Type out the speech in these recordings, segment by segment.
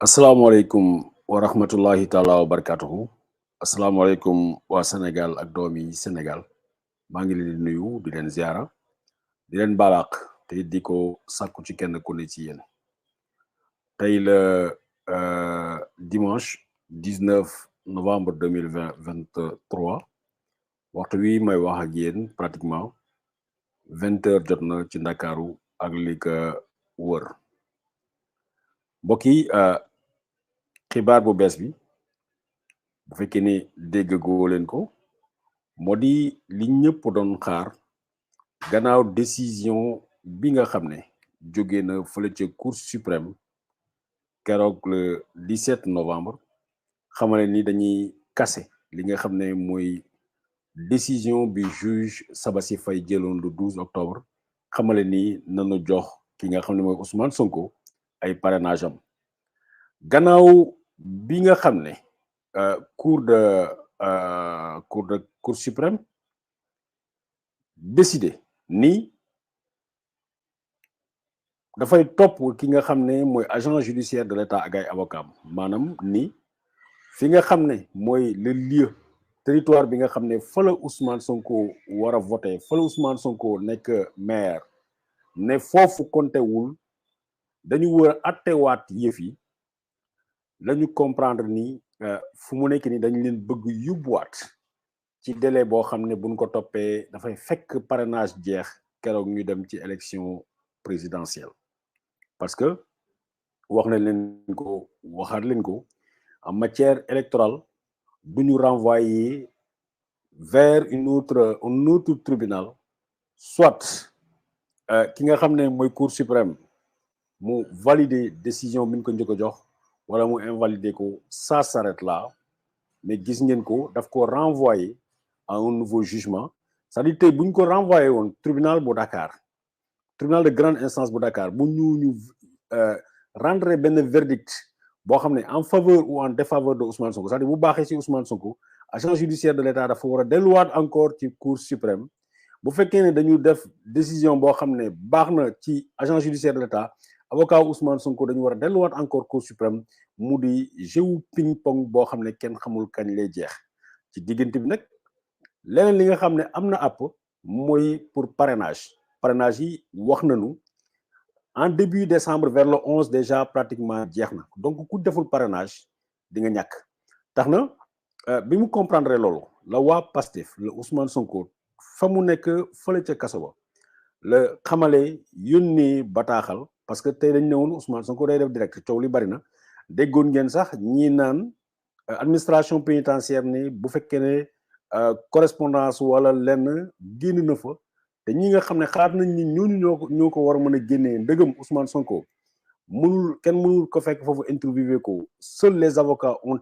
asalaamaaleykum wa rahmatullahi taala wa barakatuhu asalaamaaleykum waa Sénégal ak doomi Sénégal maa ngi leen di nuyu di leen ziara di leen balaax te it di ko sàkku ci kenn ku ne ci yéen tey la dimanche 19 novembre 2023 waxtu wi may wax ak yéen pratiquement 20 heures jot na ci Ndakaaru ak li ko wër mbokk yi xibaar bu bees bi bu fekkee ne déggagoo leen ko moo di li ñëpp doon xaar gannaaw décision bi nga xam ne jóge na fële ca Cour suprême keroog le 17 novembre xamale ni dañuy kase li nga xam ne mooy décision bi juge Sabassi Faye jëloon le 12 octobre xamale ni nanu jox ki nga xam ne mooy Ousmane Sonko ay parrainage am gannaaw bi nga xam ne cour suprême décidé ni dafay topp ki nga xam ne mooy agent judiciaire de l'État ak ay avocat maanaam ni fi nga xam ne mooy le lieu territoire bi nga xam ne fa la Ousmane Sonko war a voté fa la Ousmane Sonko nekk maire ne foofu compté wul dañu war a attewaat yëf yi lañu comprendre ni fu mu nekk ni dañu leen bëgg yóbbuwaat ci délai boo xam ne buñ ko toppee dafay fekk parrainage jeex keroog ñu dem ci élection présidentielle parce que wax na leen ko waxaat leen ko en matière électorale duñu renvoyer vers un autre tribunal soit ki nga xam ne mooy Cour suprême mu valider décision bi ñu ko njëkk a jox wala mu invalider ko ça s'arrête là mais gis ngeen ko daf ko renvoyer à un nouveau jugement c'est-à-dire tey bu ñu ko renvoyer woon tribunal bu Dakar tribunal de grande instance bu Dakar bu ñu rendre benn verdict boo xam ne en faveur ou en défaveur de Ousmane Sonko c'est-à-dire bu baaxee ci Ousmane Sonko agent judiciaire de l'État dafa war a delluwaat encore ci Cour suprême bu fekkee ne dañu def décision boo xam ne baax na ci agent judiciaire de l'État avocat Ousmane Sonko dañu war a delluwaat encore Cour suprême mu di jeu ping pong boo xam ne kenn xamul kañ lay jeex ci diggante bi nag leneen li nga xam ne am na àpp mooy pour parrainage yi wax nañu en début décembre vers le 11 déjà pratiquement jeex na donc ku deful parrainage di nga ñàkk tax na bi mu comprendre loolu la waa Pastef la Ousmane Sonko fa mu nekk fële ca kaso ba la xamale yónnee bataaxal parce que tey dañ ne woon Ousmane Sonko day def direct coow li bari na déggoon ngeen sax ñi naan administration pénitentiaire ni bu fekkee ne correspondance wala lenn génn na fa te ñi nga xam ne xalaat nañ ni ñoo ko war a mën a génnee ndëgëm Ousmane Sonko kenn mënul ko fekk foofu interviewé ko seuls les avocats ont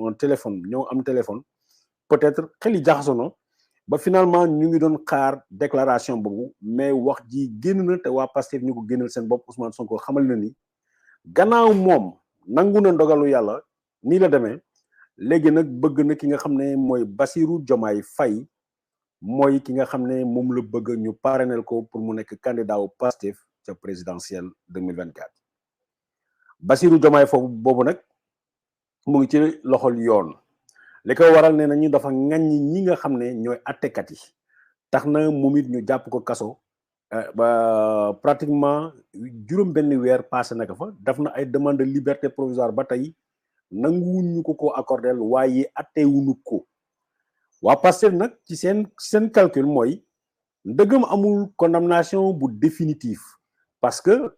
un téléphone ñoo am téléphone peut-être xel yi jaxasoo na ba finalement ñu ngi doon xaar déclaration boobu mais wax ji génn na te waa Pastef ñu ko génnal seen bopp Ousmane Sonko xamal na ni gannaaw moom nangu na ndogalu yàlla nii la demee léegi nag bëgg na ki nga xam ne mooy Bassirou Diomaye Faye mooy ki nga xam ne moom la bëgg ñu parrainel ko pour mu nekk candidat wu Pastef ca présidentielle 2024 Bassirou Diomaye foofu boobu nag mu ngi ci loxol yoon li ko waral ne nañu dafa ŋaññi ñi nga xam ne ñooy attekat yi tax na moom it ñu jàpp ko kaso ba pratiquement juróom benn weer passé na ko fa daf na ay demande de liberté provisoire ba tey nanguwuñu ko accordel waaye attewuñu ko waa Pastef nag ci seen calcul mooy ndëgëm amul condamnation bu définitive parce que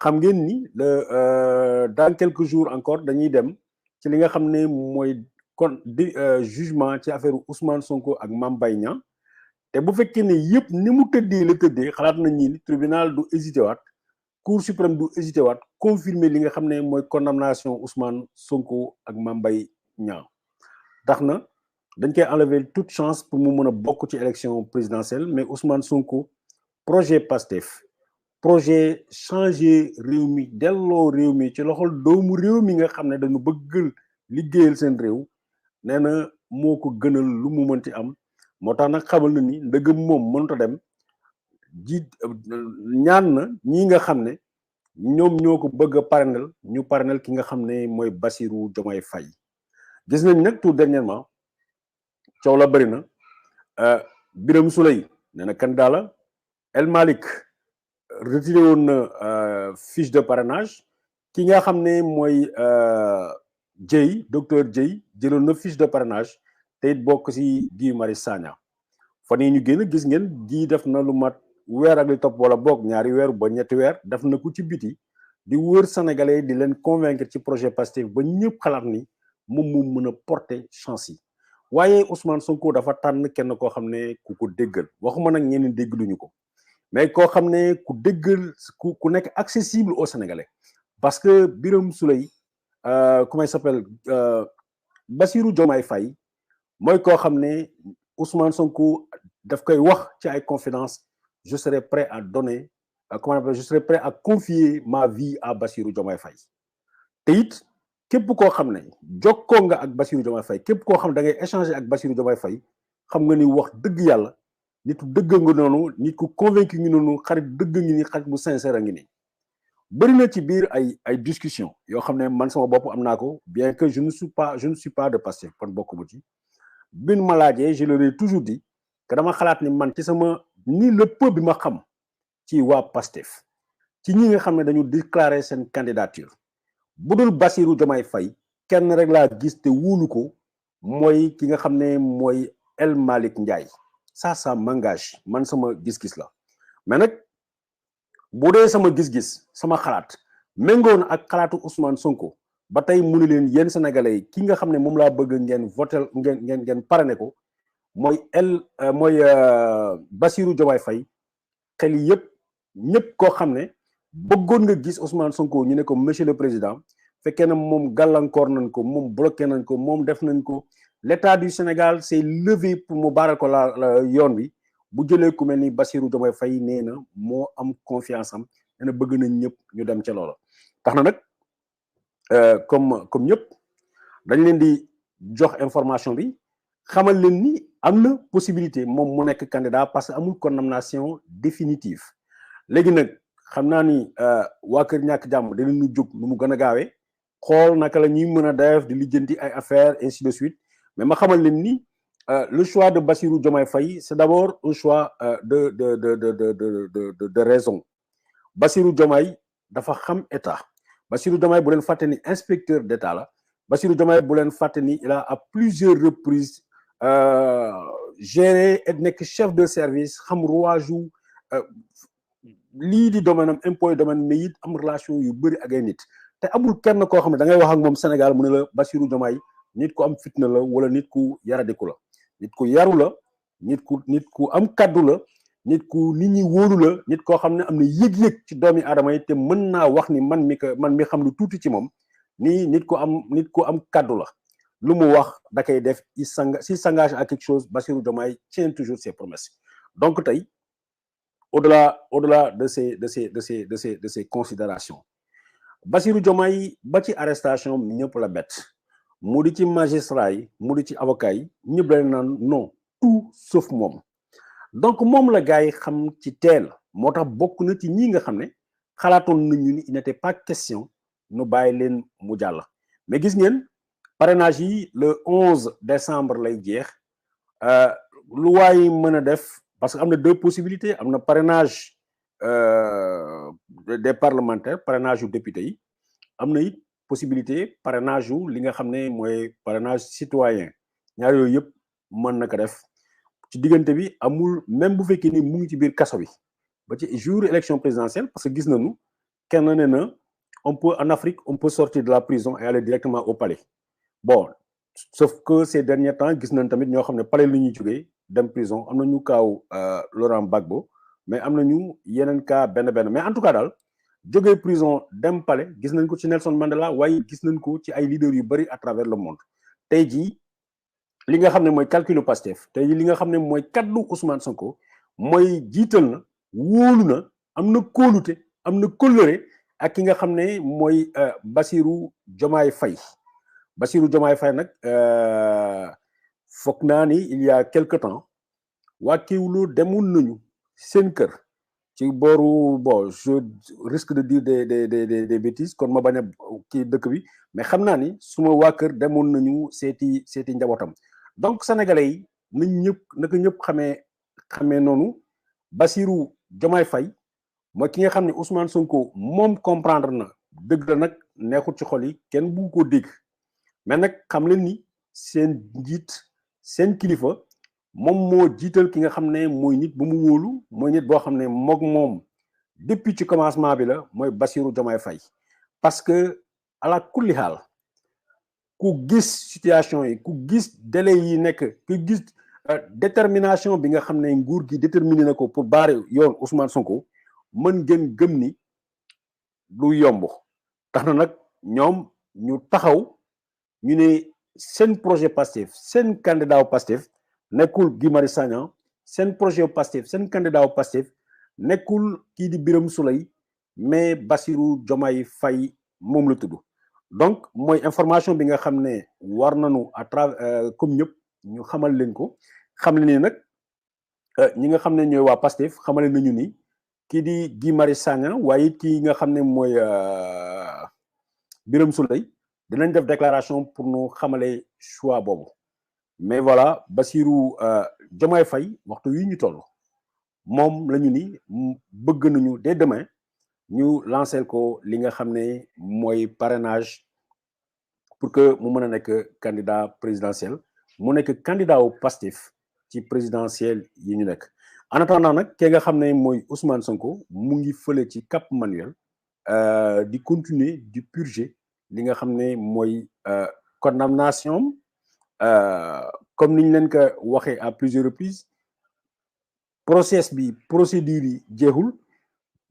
xam ngeen ni dans quelques jours encore dañuy dem ci li nga xam ne mooy kon jugement ci affaire Ousmane Sonko ak Mame Mbaye Niang te bu fekkee ne yëpp ni mu tëddee la tëddee xalaat nañ ni tribunal du hésité waat Cour suprême du hésité waat confirmer li nga xam ne mooy condamnation Ousmane Sonko ak Mame Mbaye Niang tax na dañ koy enlever toute chance pour mu mën a bokk ci élection présidentielle mais Ousmane Sonko projet Pastef projet changer réew mi delloo réew mi ci loxol doomu réew mi nga xam ne dañu bëgg liggéeyal seen réew nee na moo ko gënal lu mu mënti am moo tax nag xamal na ni ndëgëm moom mënut a dem ñaan na ñi nga xam ne ñoom ñoo ko bëgg a parrainel ñu parrainel ki nga xam ne mooy Bassirou Diomaye Faye gis nañ nag tout dernièrement coow la bëri na Birame Souleye nee na candidat la El Malick retiré woon na fiche de parrainage ki nga xam ne mooy Dieye docteur Dieye jëloon na fiche de parrainage te it bokk si Guy Marius Sagna fan yii ñu génn gis ngeen Guy def na lu mat weer ak li topp wala boog ñaari weer ba ñetti weer def na ko ci biti di wër sénégalais di leen convaincre ci projet Pastef ba ñëpp xalaat ni moom moo mën a porter chance yi waaye Ousmane Sonko dafa tànn kenn koo xam ne ku ko déggal waxuma nag ñeneen déggaluñu ko mais koo xam ne ku déggal ku nekk accessible aux sénégalais parce que Birame Souleye comment il s'appelle Bassirou Diomaye Faye mooy koo xam ne Ousmane Sonko daf koy wax ci ay confidence je serai prêt à donner comment on appelle je serai prêt à confier ma vie à Bassirou Diomaye Faye te it képp koo xam ne jokkoo nga ak Bassirou Diomaye Faye képp koo xam ne da ngay échanger ak Bassirou Diomaye Faye xam nga ni wax dëgg yàlla nit ku dëgg nga noonu nit ku convaincu ngi noonu xarit dëgg ngi ni xarit bu sincère a ngi ni bëri na ci biir ay discussion yoo xam ne man sama bopp am naa ko bien que je ne suis pas de Pastef kon bokkuma ci bin ma laajee je leur ai toujours dit que dama xalaat ni man ci sama ni le peu bi ma xam ci waa Pastef ci ñi nga xam ne dañu déclarer seen candidature bu dul Bassirou Diomaye Faye kenn rek laa gis te wóolu ko mooy ki nga xam ne mooy El Malick Ndiaye ça m'engage man sama gis-gis la mais nag bu dee sama gis-gis sama xalaat méngoon ak xalaatu Ousmane Sonko ba tey mu ne leen yéen sénégalais yi ki nga xam ne moom laa bëgg ngeen votel ngeen parrainé ko mooy Bassirou Diomaye Faye xel yëpp ñëpp koo xam ne bëggoon nga gis Ousmane Sonko ñu ne ko monsieur le président fekkee na moom gàllankoor nañ ko moom bloqué nañ ko moom def nañ ko l'état du Sénégal s'est levé pour mu baaral ko la yoon wi bu jëlee ku mel ni Bassirou Diomaye Faye nee na moo am confiance am nee na bëgg nañ ñëpp ñu dem ca loola tax na nag comme ñëpp dañ leen di jox information bi xamal leen ni am na possibilité moom mu nekk candidat parce que amul condamnation définitive léegi nag xam naa ni waa kër ñàkk jàmm dinañu jóg nu mu gën a gaawee xool naka la ñuy mën a def di lijjanti ay affaires ainsi de suite mais ma xamal leen ni le choix de Bassirou Diomaye Faye c'est d'abord un choix de raison Bassirou Diomaye dafa xam état Bassirou Diomaye bu leen fàtte ni inspecteur d'état la Bassirou Diomaye bu leen fàtte ni il a à plusieurs reprises géré et nekk chef de service xam rouage yu lii di domaine am impôt domaine mais it am relation yu bëri ak ay nit te amul kenn koo xam ne da ngay wax ak moom Sénégal mu ne la Bassirou Diomaye nit ku am fitna la wala nit ku yaradiku la nit ku yaru la nit ku am kaddu la nit ñi wóolu la nit koo xam ne am na yëg-yëg ci doomi aadama yi te mën naa wax ni man mi xam lu tuuti ci moom nii nit ku am kaddu la lu mu wax da koy def s'il s'engage à quelque chose Bassirou Diomaye tient toujours ses promesses donc tey au-delà de ces considérations Bassirou Diomaye ba ci arrestation ñëpp la bett mu di ci magistrat yi mu di ci avocat yi ñëpp la naan non tout sauf moom donc moom la gars yi xam ci teel moo tax bokk na ci ñi nga xam ne xalaatoon nañu ni il n'était pas question nu bàyyi leen mu jàll mais gis ngeen parrainage yi le 11 décembre lay jeex lu waay mën a def parce que am na deux possibilités am na parrainage des parlementaires parrainage yu députés yi am na it possibilité parrainage yu li nga xam ne mooy parrainage citoyen ñaar yooyu yëpp mën na ko def ci diggante bi amul même bu fekkee ni mu ngi ci biir kaso bi ba ci jour élection présidentielle parce que gis nañu kenn ne na en Afrique on peut sortir de la prison et aller directement au palais bon sauf que ces derniers temps gis nañ tamit ñoo xam ne palais la ñuy jógee dem prison am na ñu kaaw Laurent Gbagbo mais am na ñu yeneen cas benn mais en tout cas daal jógee prison dem palais gis nañ ko ci Nelson Mandela waaye gis nañ ko ci ay leaders yu bëri à travers le monde tey jii li nga xam ne mooy calculu Pastef tey jii li nga xam ne mooy kaddu Ousmane Sonko mooy jiital na wóolu na am na kóolute am na kóllëre ak ki nga xam ne mooy Bassirou Diomaye Faye Bassirou Diomaye Faye nag foog naa ni il y a quelque temps waa Kéwoulo demoon nañu seen kër ci booru bon je risque de dire des bêtises kon ma bañ a kii dëkk bi mais xam naa ni suma waa kër demoon nañu seeti njabootam donc sénégalais yi nañ ñëpp naka ñëpp xamee noonu Bassirou Diomaye Faye mooy ki nga xam ne Ousmane Sonko moom comprendre na dëgg la nag neexut ci xol yi kenn bu ko dégg mais nag xam leen ni seen njiit seen kilifa moom moo jiital ki nga xam ne mooy nit bu mu wóolu mooy nit boo xam ne moom depuis ci commencement bi la mooy Bassirou Diomaye Faye parce que ala kulli xaal ku gis situation yi ku gis délai yi nekk ku gis détermination bi nga xam ne nguur gi déterminé na ko pour baare yoon Ousmane Sonko mën ngeen gëm ni du yomb tax na nag ñoom ñu taxaw ñu ne seen projet Pastef seen candidat wu Pastef nekkul Guy Marius Sagna seen projet Pastef seen candidat wu Pastef nekkul kii di Birame Souleye mais Bassirou Diomaye Faye moom la tudd donc mooy information bi nga xam ne war nañu à travers comme ñëpp ñu xamal leen ko xam ne ni nag ñi nga xam ne ñooy waa Pastef xamale nañu ni kii di Guy Marius Sagna waaye it kii nga xam ne mooy Birame Souleye dinañ def déclaration pour nu xamale choix boobu mais voilà Bassirou Diomaye Faye waxtu wi ñu toll moom la ñu ni bëgg nañu dès demain ñu lancer ko li nga xam ne mooy parrainage pour que mu mën a nekk candidat présidentiel mu nekk candidat wu Pastef ci présidentiel yi ñu nekk en attendant nag ki nga xam ne mooy Ousmane Sonko mu ngi fële ci Cap Manuel di continuer di purger li nga xam ne mooy condamnation comme niñ leen ko waxee à plusieurs reprises procédure yi jeexul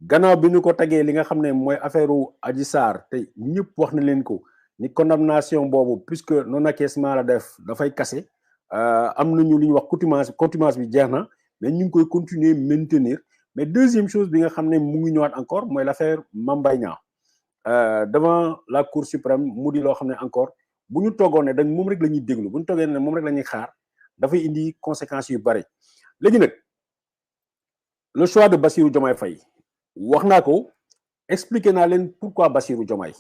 gannaaw bi ñu ko tegee li nga xam ne mooy affaire Adji Sarr te ñëpp wax na leen ko ni condamnation boobu puisque non acquiescement la def dafay kase am nañu li ñuy wax contumace bi jeex na mais ñu ngi koy continuer maintenir mais deuxième chose bi nga xam ne mu ngi ñëwaat encore mooy l'affaire Mame Mbaye Niang devant la Cour suprême mu di loo xam ne encore bu ñu toogoon ne dañ moom rek la ñuy déglu bu ñu toogee ne moom rek la ñuy xaar dafay indi conséquences yu bari léegi nag le choix de Bassirou Diomaye Faye wax naa ko expliqué naa leen pourquoi Bassirou Diomaye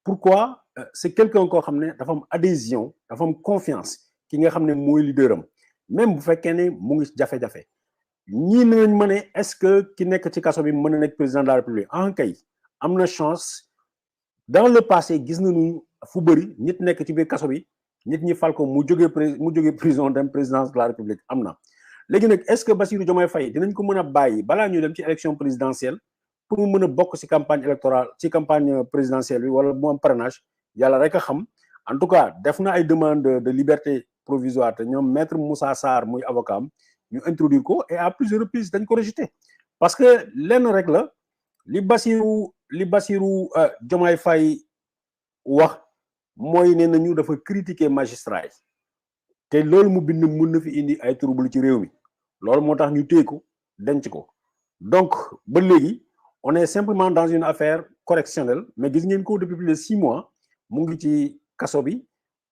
pourquoi c'est quelqu'un koo xam ne dafa am adhésion dafa am confiance ki nga xam ne mooy leader am même bu fekkee ne mu ngi jafe-jafe ñii nañ ma ne est-ce que ki nekk ci kaso bi mën na nekk président de la République en kay am na chance dans le passé gis nañu fu bëri nit nekk ci biir kaso bi nit ñi fal ko mu jógee prison dem présidence de la République am na léegi nag est-ce que Bassirou Diomaye Faye dinañ ko mën a bàyyi balaa ñu dem ci élection présidentielle pour mu mën a bokk ci campagne électorale ci campagne présidentielle bi wala mu am parrainage yàlla rek a xam en tout cas def na ay demande de liberté provisoire te ñoom maître Moussa Sarr muy avocat am ñu introduire ko et à plusieurs reprises dañ ko rejeté parce que lenn rek la li Bassirou Diomaye Faye wax mooy ne nañu dafa critiquer magistrat yi te loolu mu bind mën na fi indi ay trouble ci réew mi loolu moo tax ñu téye ko denc ko donc ba léegi on est simplement dans une affaire correctionnelle mais gis ngeen ko depuis plus de 6 mois mu ngi ci kaso bi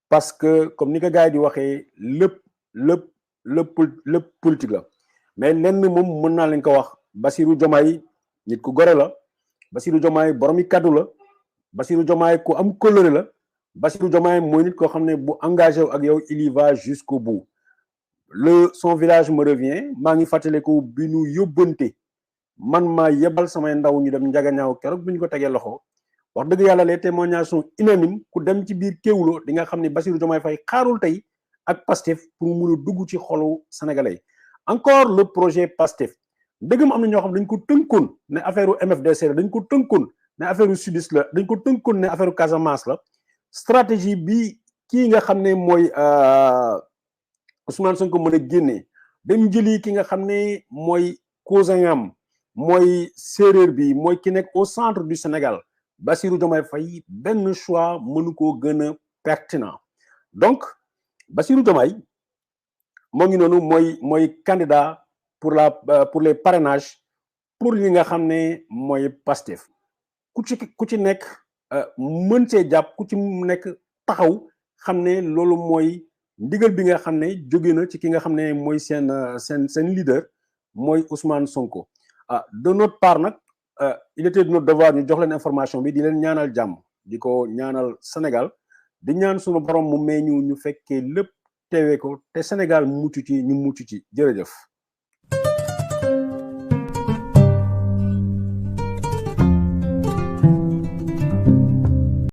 parce que comme ni ko gars yi di waxee lépp politique la mais lenn moom mën naa leen ko wax Bassirou Diomaye nit ku gore la Bassirou Diomaye boromi kaddu la Bassirou Diomaye ku am kóllëre la Bassirou Diomaye mooy nit koo xam ne bu engagé wu ak yow il y va jusqu'au bout son village me revient maa ngi fàttaliku bi ñu yóbbante man maa yebal samay ndaw ñu dem njagañaaw keroog bi ñu ko tegee loxo wax dëgg yàlla les témoignages sont unanimes ku dem ci biir Kéwoulo di nga xam ne Bassirou Diomaye Faye xaarul tey ak Pastef pour mu mun a dugg ci xolu sénégalais encore le projet Pastef dëggam am na ñoo xam dañ ko tënkoon ne affaire u MFDC la dañ ko tënkoon ne affaire u sudis la dañ ko tënkoon ne affaire u Casamance la stratégie bi kii nga xam ne mooy Ousmane Sonko mën a génnee dem jëli ki nga xam ne mooy cousin am mooy séeréer bi mooy ki nekk au centre du Sénégal Bassirou Diomaye Faye benn choix mënu koo gën a pertinent donc Bassirou Diomaye moo ngi noonu mooy candidat pour les parrainages pour li nga xam ne mooy Pastef ku ci nekk mën see jàpp ku ci nekk taxaw xam ne loolu mooy ndigal bi nga xam ne jóge na ci ki nga xam ne mooy seen leader mooy Ousmane Sonko de notre part nag il était de notre devoir ñu jox leen information bi di leen ñaanal jàmm di ko ñaanal Sénégal di ñaan sunu borom mu may ñu fekkee lépp teewee ko te Sénégal mucc ci ñu mucc ci jërëjëf.